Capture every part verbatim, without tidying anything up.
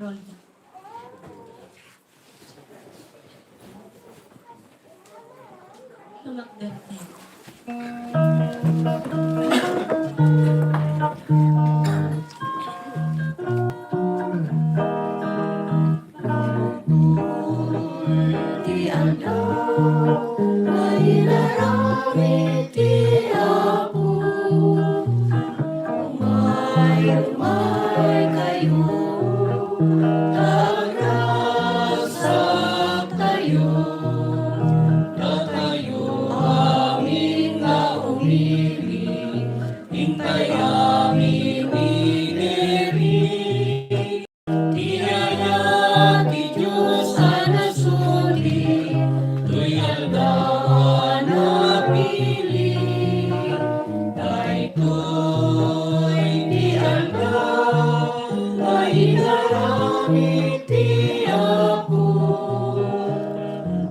Rolda. Tumakder tayo. Ti aldaw nga inaramid ti Apo. Umay, umay kayo, ta agrasap tayo. Datayo amin nga umili, intay amin ni Neri. Ti ayat ti Dios a nasudi, toy aldaw a napili. Daytoy ti aldaw nga inaramid ti Apo.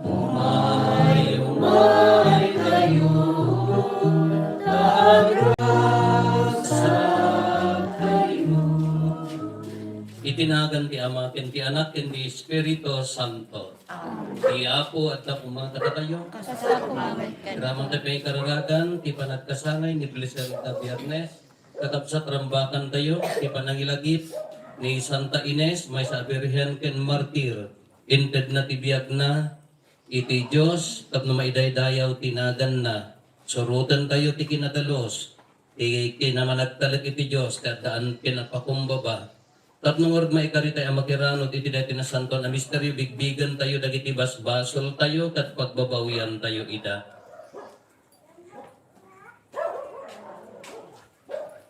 Umay, umay kayo, ta agrasap kayo. Iti nagan ti Ama, ken ti Anak, ken ti Espiritu Santo. Amen. Ti Apo adda koma kadatayo. Kasta koma met kenka. Agraman tayo pay kararagan ti panagkasangay ni Griselda Biernes. Kakabsat, rambakan tayo ti panangilagip ni Santa Ines, maysa a birhen ken martir. Intedna ti biagna iti Dios tapno maidaydayaw ti naganna. Suroten tayo ti kinadalus, ti kinamanagtalek iti Dios, ti addaan ken a pakumbaba. Tapno ngarud maikari tayo a makiranud iti daytoy nasantoan a misterio, bigbigen tayo dagiti basbasol tayo ket pagbabawian tayo ida.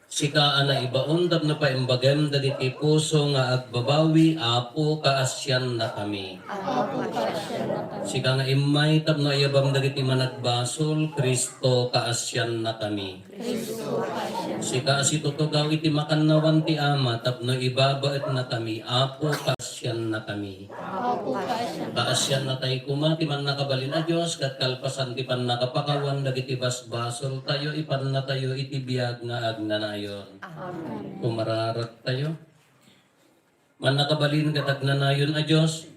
Sika a naibaon tapno paimbagem dagiti puso nga agbabawi, Apo, kaasiannakami. Apo, kaasiannakami. Sika nga immay tapno ayabam dagiti managbasol, Cristo, kaasiannakami. Cristo, kaasiannakami. Sika a situtugaw iti makannawan ti Ama tapno ibabaetnakami, Apo, kaasiannakami. Apo, kaasian. Kaasiannatay koma ti Mannakabalin a Dios, ket kalpasan ti pannakapakawan dagiti basbasoltayo, ipannatayo iti biag nga agnanayon. Amen. Kumararak tayo. Mannakabalin ket agnanayon a Dios,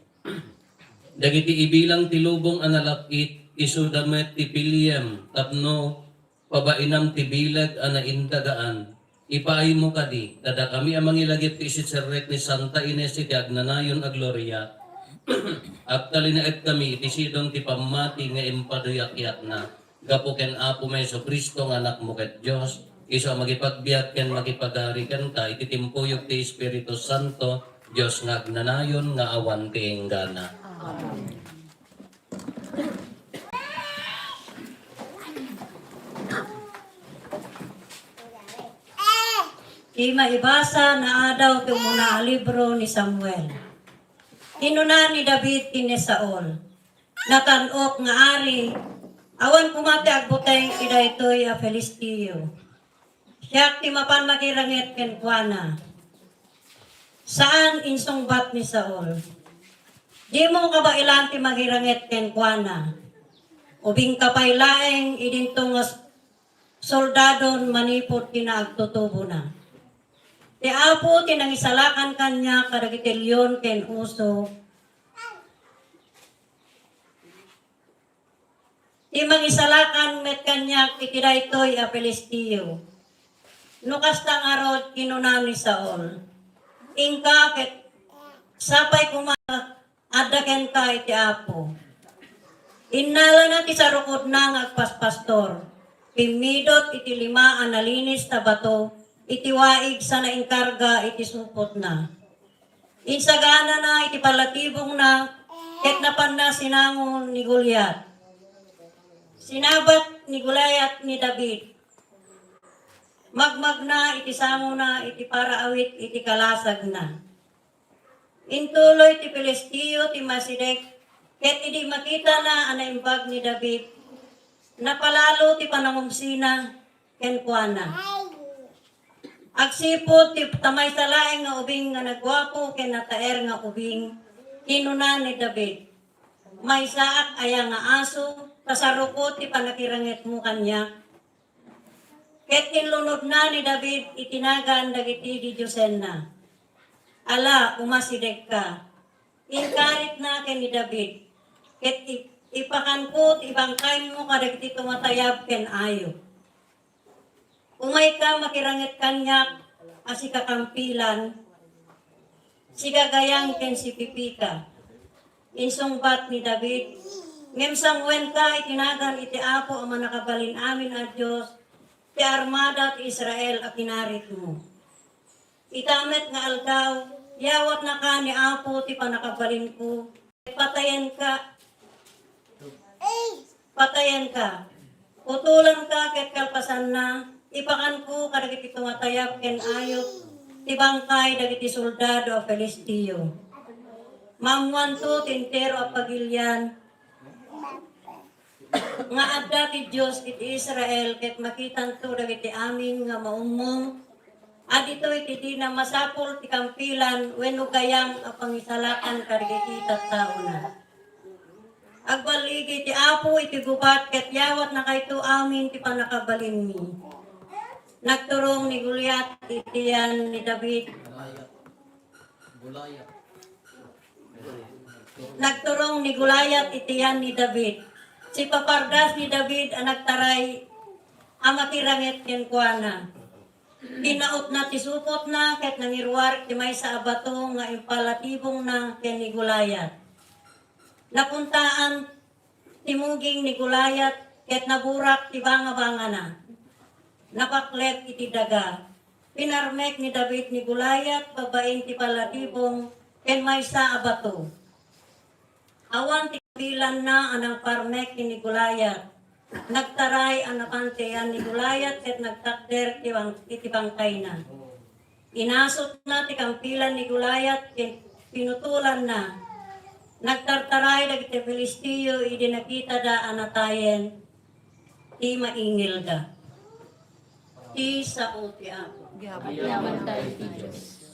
dagiti ibilang ti lubong a nalak-it, isuda met ti piliem tapno pabainam ti bileg a naindagaan. Ipaaymo kadi, ta dakami a mangilagip ti isiserrek ni Santa Ines iti agnanayon a gloria. Agtalinaedkami iti sidong ti pammati nga impaduyakyatna. Gapu ken Apomi Jesu-Cristo nga Anakmo ket Dios, isu a makipagbiag ken makipagari kenka iti timpuyog ti Espiritu Santo, Dios nga agnanayon nga awan ti inggana. Amen. Ti maibasa nga adaw ti umuna a libro ni Samuel. Kinuna ni David ken ni Saul, "Natan-ok nga ari, awan koma ti agbuteng iti daytoy a Filisteo. Siak ti mapan makiranget kenkuana." "Saan," insungbat ni Saul. "Dimo kabaelan ti makiranget kenkuana. Ubingka pay laeng idinto nga soldadon manipud kinaagtutubona. Ti Apo ti nangisalakan kaniak kadagiti leon ken uso. Ti mangisalakan met kaniak iti daytoy a Filisteo." No kasta ngarud, kinuna ni Saul, "Inka ket sapay koma adda kenka iti Apo." Innalana ti sarukodna nga agpaspastor, pimmidut iti lima a nalinis a bato iti waig sana inkarga iti supotna. Insaganana iti palatibongna ket napanna sinango ni Goliat. Sinabat ni Goliat ni David. Magmagna iti sangona iti paraawit iti kalasagna. Intuloy ti Filisteo ti masideg, ket idi makitana a naimbag ni David, napalalo ti panangumsina kenkuana. Agsipud ti ta maysa laeng nga ubing nga naguapo ken nataer nga ubing, kinuna ni David, "Maysaak aya nga aso, ta sarukod ti pannakirangetmo kaniak?" Ket inlunodna ni David iti nagan dagiti didiosenna. Ala, umasidegka. Inkaritna ken ni David, ket i-, ipakanko ti bangkaymo kadagiti tumatayab ken ayup. Umayka makiranget kaniak a sikakampilan, sigagayang ken sipipika. Insungbat ni David, ngem sanguenka iti nagan iti Apo a Mannakabalin-amin a Dios, ti armada ti Israel a kinaritmo. Ita met nga aldaw, yawatnaka ni Apo ti pannakabalinko. Patayenka, patayenka. Utolanka ket kalpasanna, ipakanko kadagiti tumatayab ken ayup ti bangkay dagiti soldado a Filisteo. Maammoanto ti entero a pagilian nga adda ti Dios iti Israel, ket makitanto dagiti amin nga maummong a ditoy ti dina masapul ti kampilan wenno gayam a pangisalakan kadagiti tattaona. Agballigi ti Apo iti gubat, ket yawatnakayto amin ti pannakabalinmi. Nagturong ni Goliat iti tiyan ni David. Nagturong ni Goliat iti tiyan ni David. Sipapardas ni David a nagtaray a makiranget kenkuana. Kinautna ti supotna ket nangiruar ti maysa a bato nga impalatibongna ken ni Goliat. Napuntaan ti muging ni Goliat ket naburak ti bangabangana. Napaklek iti daga. Pinarmek ni David ni Goliat babaen ti palatibong ken maysa a bato. Awan ti kampilanna a nangparmek ken ni Goliat. Nagtaray a napan ti tiyan ni Goliat ket nagtakder ti bang-, iti bangkayna. Inasutna ti kampilan ni Goliat ken pinutolanna. Nagtartaray dagiti Filisteo idi nakitada a natayen ti maingilda. Ti sao ti Apo. Yaman tayo ti Diyos.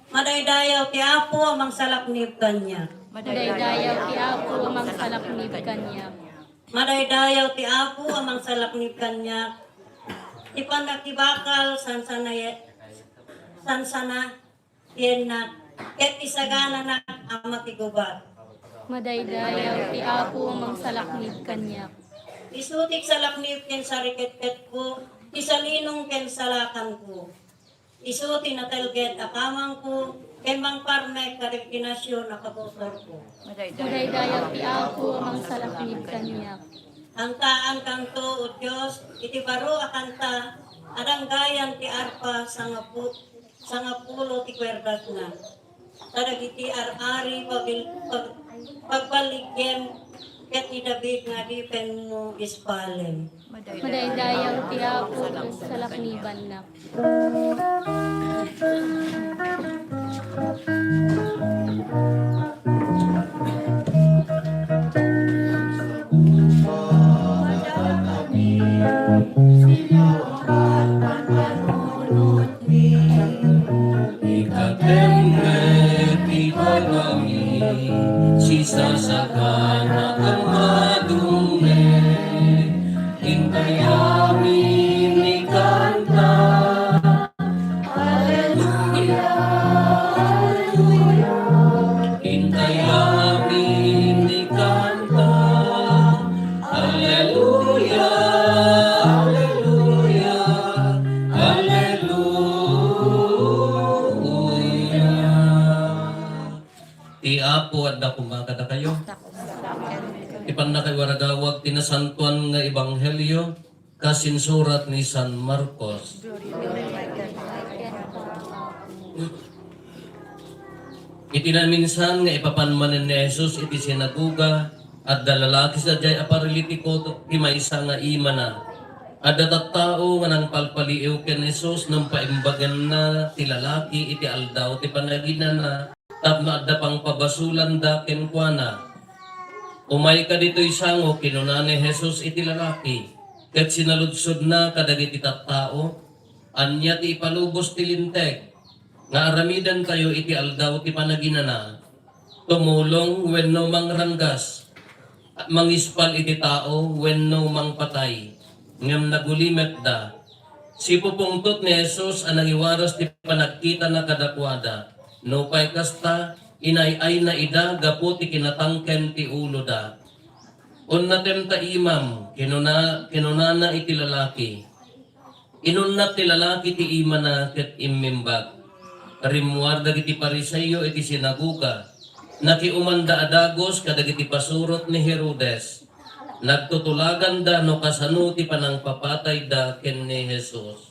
Madaydayaw ti Apo a mangsalaknib kaniak. Madaydayaw ti Apo a mangsalaknib kaniak. Madaydayaw ti Apo a mangsalaknib kaniak. Ti pannakibakal, sansanaye-, sansanayennak, ket isagananak a makigubat. Madaydayaw ti Apo a mangsalaknib kaniak. Isu ti iksalaknib ken sariketketko, ti salinong ken salakanko. Isu ti natelged a kamangko, ken mangparmek kadagiti nasion a kabusorko. Madaydayaw ti Apo a mangsalaknib kaniak. Kantaankanto, O Dios, iti baro a kanta, a danggayan ti arpa, sangapu-, sangapulo ti kuerdasna. Kadagiti ar-ari pagil-, pag-, pagballigem ket ni David nga adipenmo ispalem. Madaydayaw ti Apo a salaknibannak. Ikatem met ti bagami, sisasagana a madungnge. Intay amin ikanta. Aleluya, aleluya. Intay amin ikanta. Aleluya, aleluya, aleluya. Ti Apo adda koma kadakayo. Ti pannakaiwaragawag ti nasantoan nga ebanghelio kas insurat ni San Marcos. Iti naminsan nga ipapan manen ni Jesus iti sinagoga, adda lalaki sadiay a paralitiko ti maysa nga imana. Adda tattao nga nangpalpaliiw ken Jesus ngem paimbagenna ti lalaki iti Aldaw ti Panaginana tapno adda pangpabasolanda kenkuana. "Umayka ditoy sango," kinuna ni Jesus iti lalaki, ket sinaludsodna kadagiti tattao, "Ania ti ipalubos ti Linteg nga aramidentayo iti Aldaw ti Panaginana? Tumulong wenno mangranggas? Mangispal iti tao wenno mangpatay?" Ngem nagulimetda. Sipupungtot ni Jesus a nangiwaras ti panagkitana kadakuada. Nupay kasta, inay-ayna ida gapu ti kinatangken ti uloda. Unnatem ta imam, kinuna, kinunana iti lalaki. Inunnat ti lalaki ti imana ket immimbag. Rimmuar dagiti Fariseo iti sinagoga. Nakiumanda a dagus kadagiti pasurot ni Herodes. Nagtutulaganda no kasano ti panangpapatayda ken ni Jesus.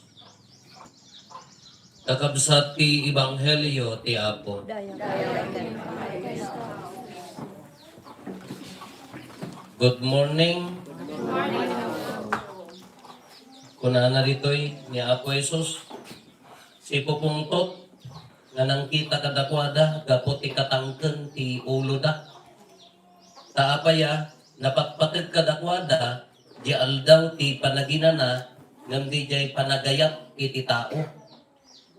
Kakabsat ti Ebanghelio ti Apo. Good morning. Kunana ditoy ni Apo Jesus, sipupungtot nga nangkita kadakuada gapu ti katangken ti uloda. Ta apay a, napatpateg kadakuada, di aldaw ti panaginana, ngem di jay panagayat iti tao.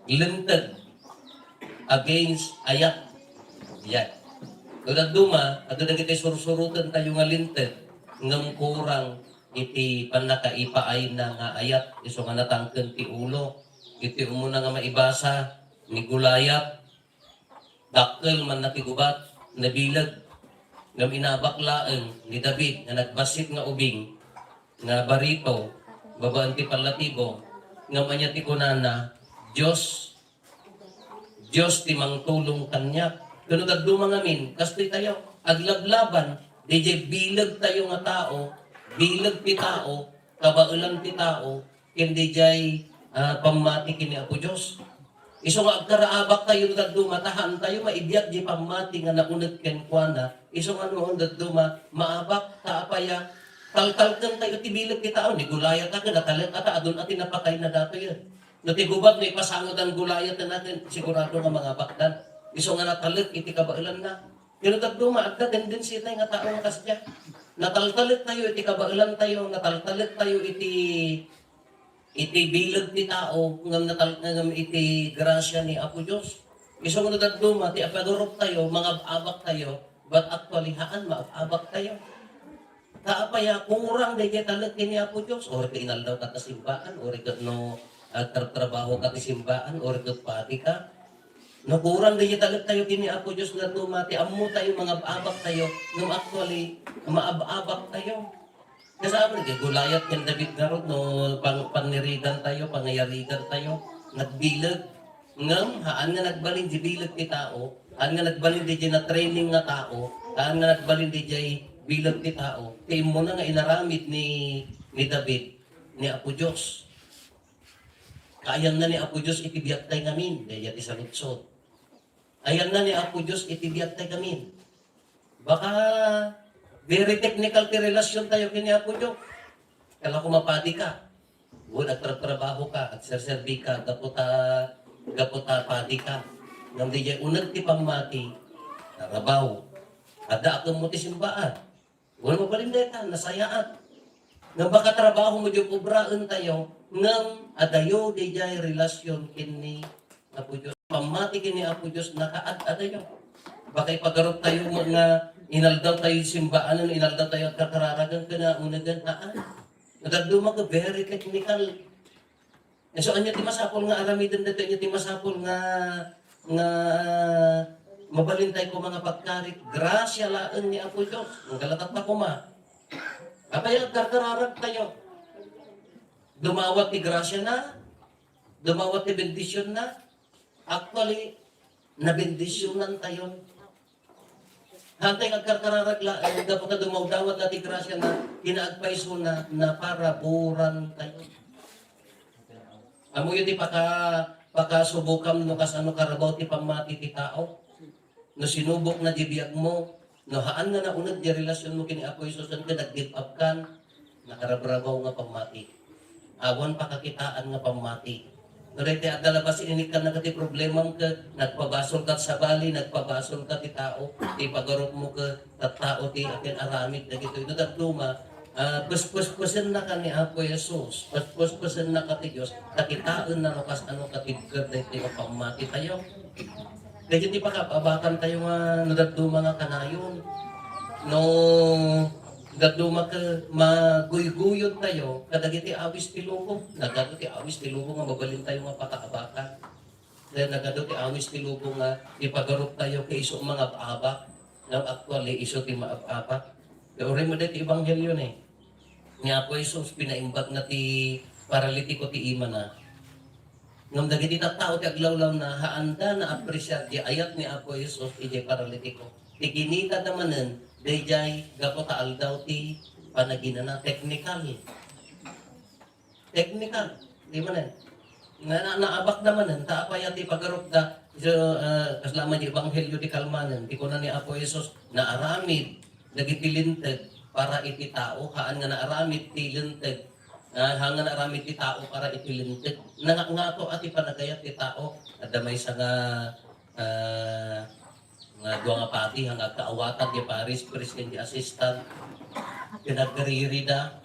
Linteg against ayat. Yan. No dadduma, adda dagiti sursuroten tayo nga linteg, ngem kurang iti pannakaipaayna nga ayat, isu nga natangken ti ulo. Iti umuna nga maibasa, ni Goliath, dakkel man ti gubat, nabileg. Ngem inabak laeng ni David nga nagbassit nga ubing nga barito babaen ti pallatibo, ngem ania ti kunana? Dios, Dios ti mangtulong kaniak. Ken no dadduma ngamin, kastoy tayo, aglablaban, di jay bileg tayo nga tao, bileg ti tao, kabaelan ti tao, ken di jay, ah, pammati ken ni Apo Dios. Isu nga agkaraabak tayo no dadduma, ta haan tayo maibiag di pammati nga nauneg kenkuana. Isu nga no dadduma, maabak, ta apay a, taltalken tayo ti bileg ti tao, ni Goliath a, ken natalek a, ta adun a ti napatayna datoy. No ti gubat no ipasangodan Goliath natin, sigurado nga mangabakdan. Isu nga natalek iti kabaelanna. Pero dadduma, adda tendency tayo nga tao nga kasdiay. Nataltalek tayo iti kabaelan tayo, nataltalek tayo iti, iti bileg ti tao, ngem natal-, ngem iti grasia ni Apo Dios. Isu nga dadduma, ti apagarup tayo, mangab-abak tayo, but actually, haan, maab-abak tayo. Ta apay a, kurang daydiay talek ken ni Apo Dios, uray ket inaldaw ka ta simbaan, uray ket no agtrabtrabaho ka ti simbaan, uray ket padi ka. No kurang daydiay talek tayo ken ni Apo Dios nga dadduma, ti ammo tayo, mangab-abak tayo, ngem actually, maab-abak tayo. Kasano ni Goliath ken David ngarud no pang-, pannirigan tayo, pangayarigan tayo, nagbileg. Ngem, haan nga nagbalin di bileg ti tao, haan nga nagbalin di jay na-training nga tao, haan nga nagbalin di jay bileg ti tao, ti immuna nga inaramid ni, ni David, ni Apo Dios. Kaayanna ni Apo Dios iti biagtay ngamin, daydiay ti saludsod. Ayanna ni Apo Dios iti biagtay ngamin. Baka very technical ti relasyon tayo ken ni Apo Dios. Kala ko mapadi ka. Wen, agtrabtrabaho ka, agserserbi ka, gapu ta, gapu ta padi ka. Ngem di jay uneg ti pammati, narabaw. Adda akemmo ti simbaan. Wen, mabalin dayta, nasayaat. Ngem baka trabaho mo di obraen tayo, ngem adayo di jay relasyon ken ni Apo Dios. Pammati ken ni Apo Dios, nakaad-adayo. Baka ipagarup tayo nga inaldaw tayo simbaan, inaldaw tayo agkarkararagan, ken unegen, haan. Nagduma ket very technical. So, ania ti masapul nga aramiden daytoy? Ania ti masapul nga, nga mabalin tayo koma nga pagkarit? Grasia laeng ni Apo Dios. Ang kalatatta koma. Apay agkarkararag tayo? Dumawat ti grasia na, dumawat ti bendision na. Actually, nabendisionan tayo. Hantay nga agkarkararag laeng, gapu ta dumawdawat dati grasia na, kinaagpayso na, naparaburan tayo. Ammoyo ti paka-, pakasubokam no kasano karabaw ti pammati ti tao. No sinubok na di biag mo, no haan nga nauneg di relasyon mo ken ni Apo Jesus, ken nag-give up kan, nakarabrabaw nga pammati. Awan pakakitaan nga pammati. No daytoy adda labasin, inikkan na ti problemam ket nagpabasol kat sabali, nagpabasol kat ti tao, ti pagarup mo ket tattao ti akin aramid dagitoy. No dadduma, ah, pespespesenna ka ni Apo Jesus, pespespesenna ka ti Dios, ta kitaenna no kasano katibker daytoy nga pammati tayo. Daytoy ti pakaabakan tayo nga no dadduma nga kanayon. No dadduma ket maguyguyod tayo kadagiti awis ti lubong. Nagadu ti awis ti lubong nga mabalin tayo nga pakaabakan. Ken nagadu ti awis ti lubong nga ipagaruptayo ket isu mangab-abak. Ngem actually, isu ti maab-abak. Ket uray met daytoy ebanghelio ni, ni Apo Jesus, pinaimbagna ti paralitiko ti imana. Ngem dagiti tattao ti aglawlawna, haanda naapresiar ti ayat ni Apo Jesus idiay paralitiko. Ti kinitada manen, daydiay gapu ta aldaw ti panaginana, teknikal. Teknikal, di manen. Nga na, naabakda manen, ta apay a ti pagarupda, isu, ah, kasla met ti ebanghelio ti kalmanen, ti kuna ni Apo Jesus, naaramid dagiti linteg para iti tao, haan nga naaramid ti linteg, ah, haan nga naaramid ti tao para iti linteg. Nanga-, ngato a ti panagayat ti tao, adda maysa nga, ah, nga dua nga padi, nga agkaawatan, di paris, president, di assistant, pinagririda.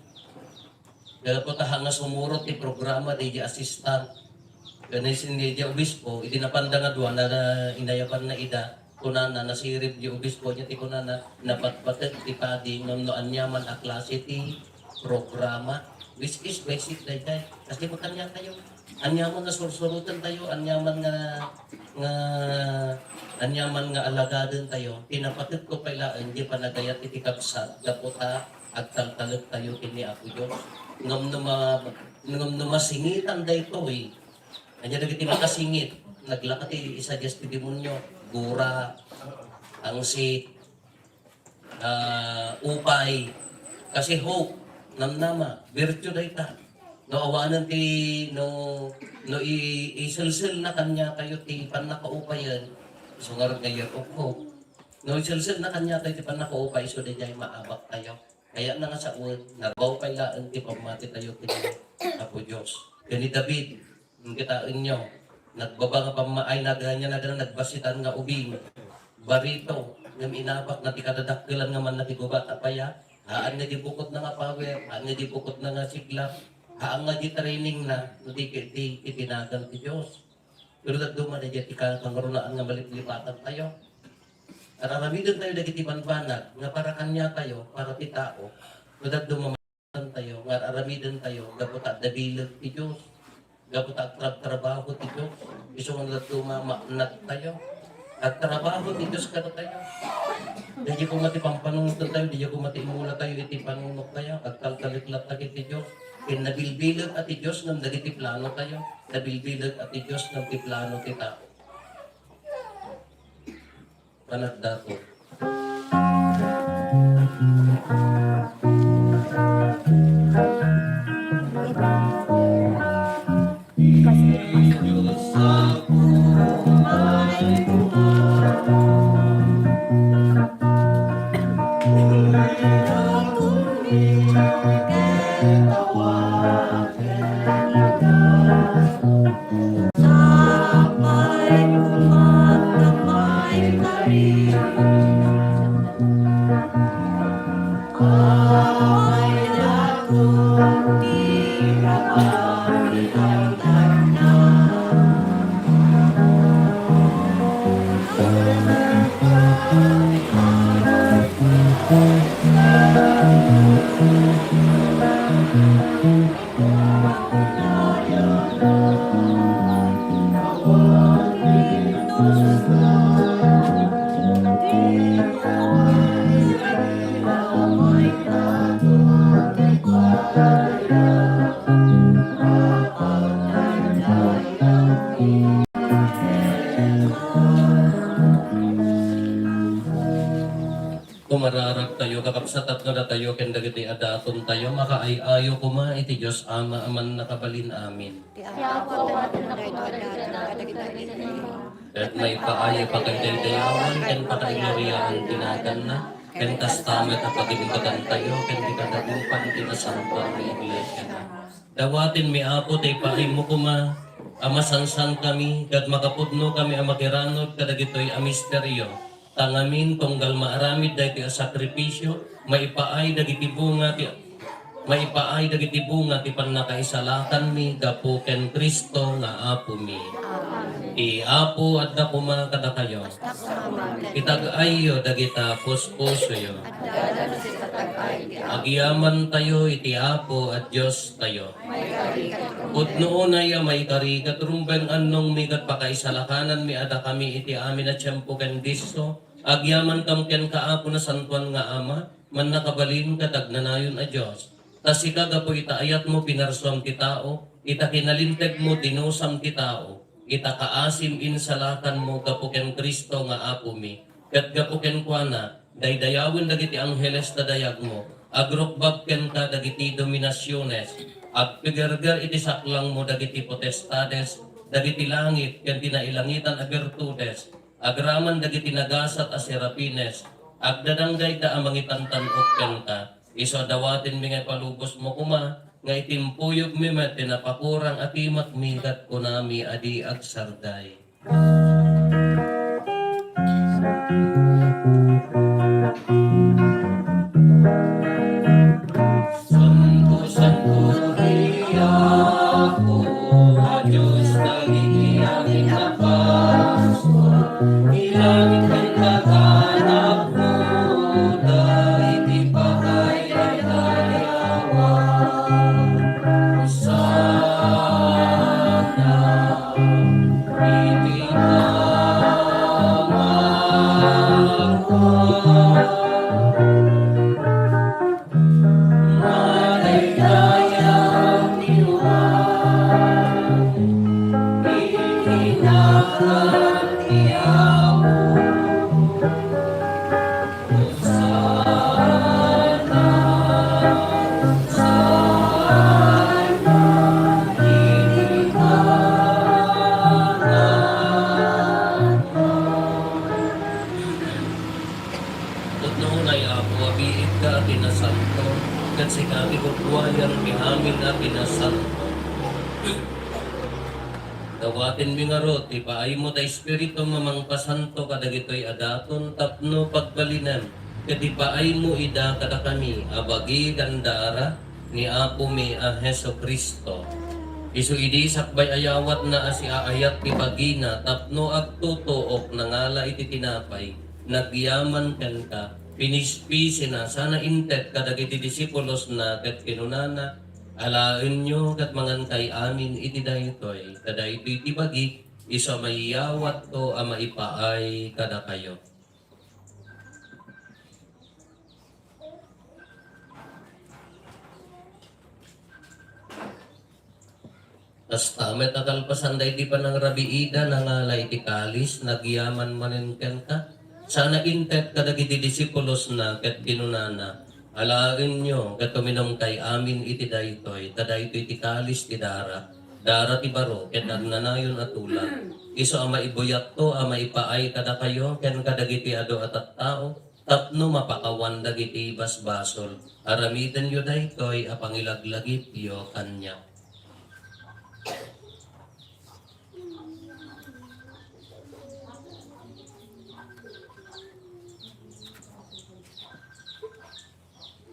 Kaya po taha nga sumurot ti programa, di, di assistant. Kaya sin di, di obispo, iti napanda nga dua, na, na inayaban na ida, kunana, nasirib di obispo niya, ti kunana, napatpateg ti padi, ngem no aniaman a klase ti programa, which is basic daydiay. Kasi makanya tayo. Aniaman nga sursuroten tayo, aniaman nga, nga, aniaman nga alagaden tayo, pinapategko pay laeng di panagayat iti kabsat, gapu ta agtaltalek tayo ken ni Apo Dios. Ngem no ma-, ngem no masingitan daytoy, ania dagiti makasingit, naglaka ti isadias ti demonio, gura, angsit, ah, upay. Kasi hope, namnama, virtue dayta. No awanen ti, no, no i-, iselselna kaniatayo ti pannakaupayen, isu ngarud nga year of hope. No iselselna kaniatayo ti pannakaupay, isu daydiay maabak tayo. Kayatna nga sawen, narbaw pay laeng ti pammati tayo ken Apo Dios. Ken ni David, kitaenyo, nagbaba nga pamma-, ay, nag-, ania, nag-, nagbassitan nga ubing, barito, ngem inabakna ti kadadakkelan nga manna ti gubat. Apay a? Haan nga di bukotna nga power, haan nga di bukotna nga sigla, haan nga di trainingna, no di ket ti, ti nagan ti Dios. Pero dadduma daydiay ti ka-, kangrunaan nga maliplipatan tayo. Ar-aramiden tayo dagiti banbanag nga para kaniatayo, para ti tao. No dadduma tayo, nga ar-aramiden tayo, gapu ta adda bileg ti Dios, gapu ta agtrabtrabaho ti Dios, isu nga dadduma maanad tayo. Agtrabaho ti Dios kadatayo. Daydiay koma ti pampanunoten tayo, daydiay koma ti immula tayo iti panunot tayo, agtaltalek latta iti Dios. Ken nabilbileg a ti Dios ngem dagiti plano tayo, nabilbileg a ti Dios ngem ti plano ti tao. Panagdato. Kumararag tayo, kakabsat, tapno datayo ken dagiti adaton tayo, makaay-ayo koma iti Dios Ama a Mannakabalin. Amen. Ti Apo, daytoy a daton kadagiti adaton. Ket maipaay a pakaidaydayawan ken pakaingloriaan ti naganna, ken kasta met a pagimbagan tayo ken ti kadagupan ti nasantoan nga iglesia. Dawatenmi, Apo, ti ipaaymo koma a masansankami ket makapudnokami a makiranud kadagitoy a misterio. Ta ngamin, tunggal maaramid daytoy a sakrifisio, maipaay dagiti bunga ti, maipaay dagiti bunga ti pannakaisalakanmi gapu ken Cristo nga Apomi. Amen. Ti Apo adda koma kadakayo. Itag-ayyo dagita puspusoyo. Agyamantayo iti Apo a Diostayo. Pudno unay a maikari ket rumbeng annongmi ket pakaisalakananmi a dakami iti amin a tiempo ken disso. Agyamankam kenka, Apo Nasantoan nga Ama, mannakabalin ket agnanayon a Dios. Ta sika, gapu ita ayatmo, pinarsuam ti tao, ita kinalintegmo, dinusam ti tao, ita kaasim, insalakanmo gapu ken Cristo nga Apomi, ket gapu kenkuana, daydayawen dagiti angheles ta dayagmo, agrukbab kenka dagiti dominasiones, agpigerger iti saklangmo dagiti potestades, dagiti langit ken ti nailangitan a birtudes, agraman dagiti nagasat a serafines, agdadangdayda a mangitantan-ok kenka. Isu a dawatenmi nga ipalubosmo koma nga itimpuyogmi met ti napakurang a timakmi ket kunami a di agsardeng. Santo, santo ti Apo a Dios dagiti amin a Pasko, ti langit ken daga nappuda iti paay a dayawa. Hosanna iti kangatoan. Pudno unay, Apo, a biit ka a ti nasanto, ket sika ti gugwayan ti amin a ti nasanto. Dawatenmi ngarud ti paaymo ta Espiritum a mangpasanto kadagitoy a daton tapno pagbalinem ket ipaaymo ida kadakami a bagi ken dara ni Apomi a Jesu-Cristo. Isu idi sakbay a yawatna a siaayat ti bagina tapno agtutuok, nangala iti tinapay, nagyaman kenka, pinispisina, sana inted kadagiti disipulosna ket kinunana, "Alaenyo ket mangankay amin iti daytoy, ta daytoy ti bagi, isu a mayawatko a maipaay kadakayo." Kasta met a kalpasan daydi panangrabiida, nangala iti kalis, nagyaman manen kenka, sana inted kadagiti disipulosna ket kinunana, "Alaenyo ket uminumkay amin iti daytoy, ta daytoy ti kalis ti dara, dara ti baro ket agnanayon a tulag. Isu a maibuyatto a maipaay kadakayo ken kadagiti adu a tattao tapno mapakawan dagiti basbasol. Aramidenyo daytoy a pangilaglagipyo kaniak."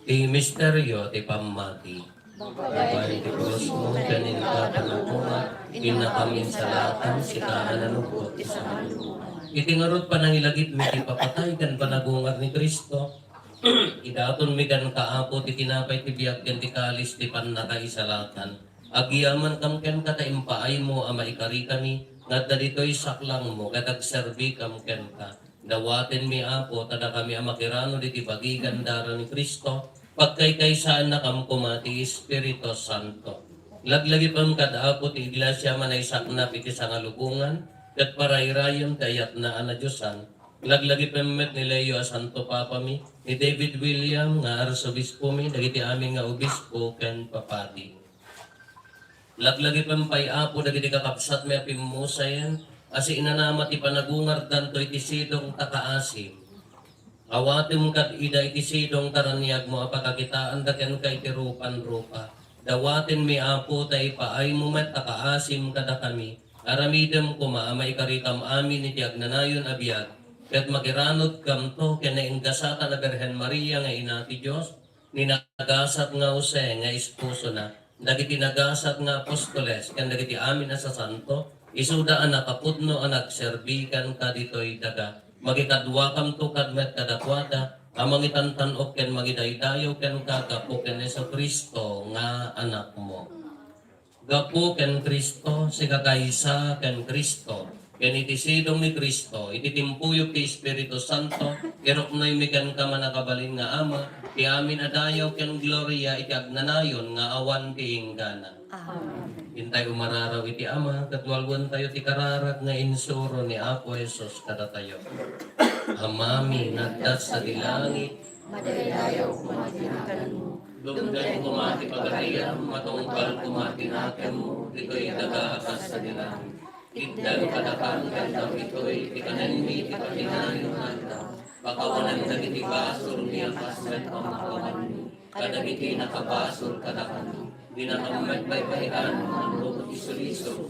Ti misterio ti pammati. Babaen ti krusmo ken inka panagungar, innakam insalakan, sika a nanukot ti sangalukoan. Iti ngarud, panangilagipmi ti ipapatay ken panagungar ni Cristo. Idatonmi kenka, Apo, ti tinapay ti biag ken ti kalis ti pannakaisalakan. Agyamankam kenka ta impaaymo a maikarikami nga adda ditoy saklangmo ket agserbikam kenka. Dawatenmi, Apo, ta dakami a makirano diti bagi ken dara ni Cristo, pagkaykaysaannakam koma ti Espiritu Santo. Laglagipem kad Apo ti Iglesia a manaysaknap iti sangalubongan ket parayrayem ti ayatna a nadiosan. Laglagipem met ni Leo a Santo Papami, ni David William nga Arsobispomi, dagiti amin nga obispo ken papadi. Laglagipem pay, Apo, dagiti kakabsatmi a pimmusayen a siinanama ti panagungardanto iti sidong ta kaasim. Awatem kad ida iti sidong ta raniagmo a pakakitaanda kenka iti rupan-rupa. Dawatenmi, Apo, ta ipaaymo met a kaasim kadakami. Aramidem koma a maikarikam amin iti agnanayon a biag, ket makiranodkamto ken nainggasatan a Birhen Maria nga Ina ti Dios, ni nagasat nga Jose nga esposona, dagiti nagasat nga apostoles, ken dagiti amin a sasanto, Isuda a nakapudno a nagserbi kenka ditoy daga. Makikaduakamto kad met kadakuada a mangitantan-ok ken mangidaydayaw kenka gapu ken Jesu-Cristo nga Anakmo. Gapu ken Cristo, sika kaysa ken Cristo, ken iti sidong ni Cristo, iti timpuyog ti Espiritu Santo, iruknoymi kenka, mannakabalin nga Ama, ti amin a dayaw ken gloria iti agnanayon nga awan ti inggana. Amen. Intay umararaw iti Ama, ket walwentayo ti kararag nga insuro ni Apo Jesus kadatayo. Amami nga adda sadi langit, madaydayaw koma ti naganmo. Dumteng koma ti pagariam, matungpal koma ti nakemmo, ditoy daga a kas sadi langit. Itdem kadakami nga aldaw itoy ti kanenmi iti paginayon nga aldaw. Pakawanem dagiti basolmi a kas met pamakawanmi kadagiti nakabasol kadakami. Dina kami mabaybay-an no mangrugot ti sulisog.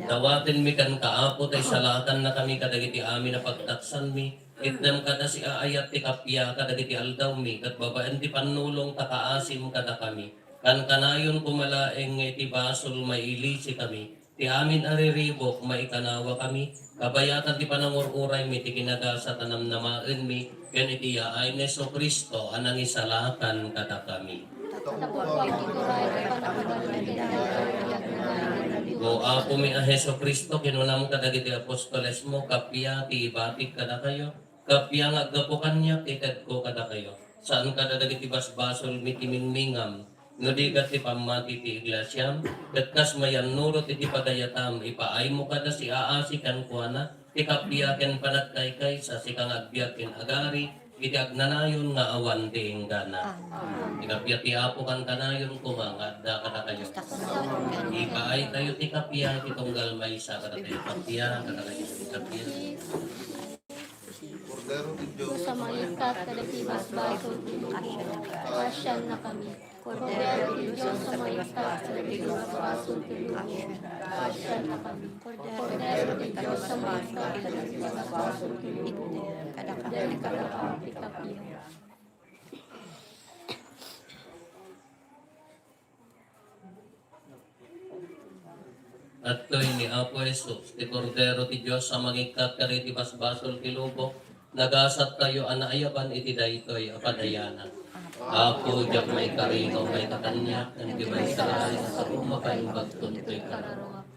Dawatenmi kenka, Apo, ta isalakannakami kadagiti amin a pagtaksanmi. Itdem kada siaayat ti kappia kadagiti aldawmi, ket babaen ti pannulong ta kaasim kadakami. Kankanayon koma laeng nga iti basol mailisikami. Ti amin a riribuk, maikanawakami, kabayatan ti panangur-uraymi ti kinagasat a namnamaenmi, ken iti yaay ni Jesu-Cristo a nangisalakan kadakami. O Apomi a Jesu-Cristo, kinunam kadagiti apostolesmo, kappia ti ibatik kadakayo, kappia nga aggapu kaniak ti itedko kadakayo. Saan kada dagiti basbasolmi ti mingmingam, no di ket ti pammati ti iglesiam, ket kas mayannurot iti pagayatam, ipaaymo kada siaasi kenkuana ti kappia ken panagkaykaysa, sika nga agbiag ken agari iti agnanayon nga awan ti inggana. Amen. Ti kappia ti Apo kankanayon koma nga adda kadakayo. Ipaaytayo ti kappia iti tunggal maysa kadatayo. Kappia kadakayo ti kappia. Kordero ti Dios a mangikkat kadagiti basbasol ti lubong, paasiannakami. Kordero ti Dios a mangikkat kadagiti basbasol ti lubong, paasiannakami. Kordero ti Dios a mangikkat kadagiti basbasol ti lubong, paasiannakami. Adtoy ni Apo Jesus, ti Kordero ti Dios a mangikkat kadagiti basbasol ti lubong, nagasattayo a naayaban iti daytoy a padayanan. Apo, diak maikari nga umayka kaniak, ngem ti maysa laeng a sao, mapaimbagton toy kararua.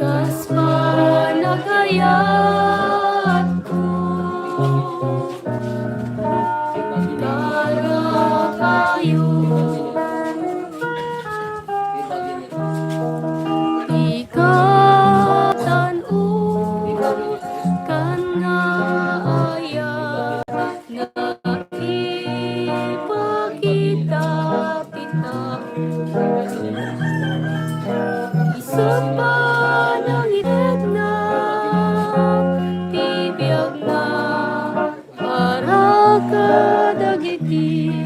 Kas panagayatko kadakayo, ikatan-o kan nga ayat. Nakipakita-kita, isu panangitedna ti biagna para kadagiti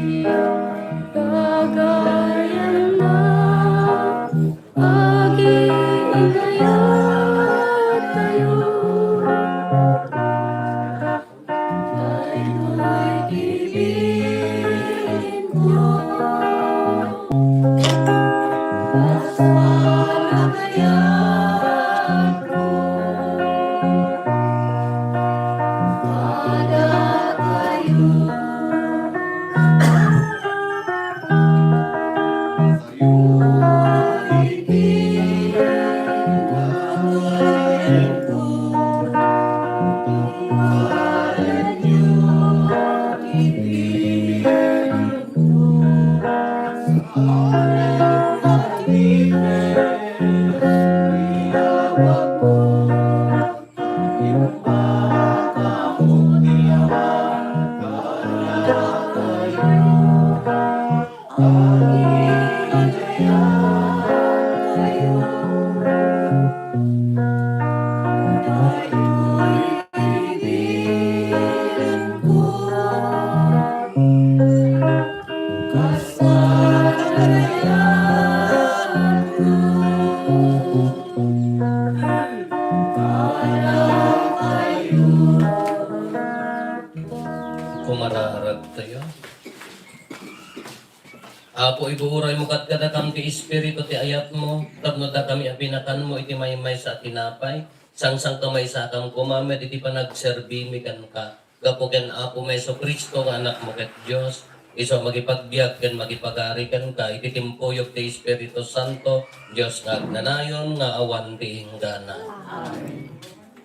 Apo, iguuraymo kad kadakam ti Espiritu ti ayatmo, tapno dakami a pinakanmo iti maymaysa a tinapay, sangsangkamaysakam koma met iti panagserbimi kenka. Gapu ken Apo Jesu-Cristo nga Anakmo ket Dios, isu a makipagbiag ken makipagari kenka iti timpuyog ti Espiritu Santo, Dios nga agnanayon nga awan ti inggana. Amen.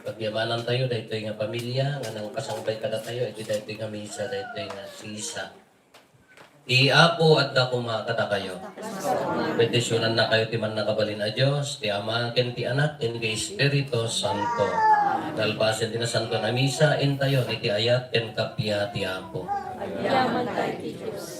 Pagyamanantayo daytoy nga pamilya nga nangpasangpay kadatayo iti daytoy nga misa, daytoy nga sisa. Ti Apo adda koma kadakayo. Bendisionannakayo ti Mannakabalin a Dios, ti Ama, ken ti Anak, ken ti Espiritu Santo. Kalpasen ti Nasantoan a Misa, intayon iti ayat ken kappia ti Apo. Agyaman tayo ti Dios.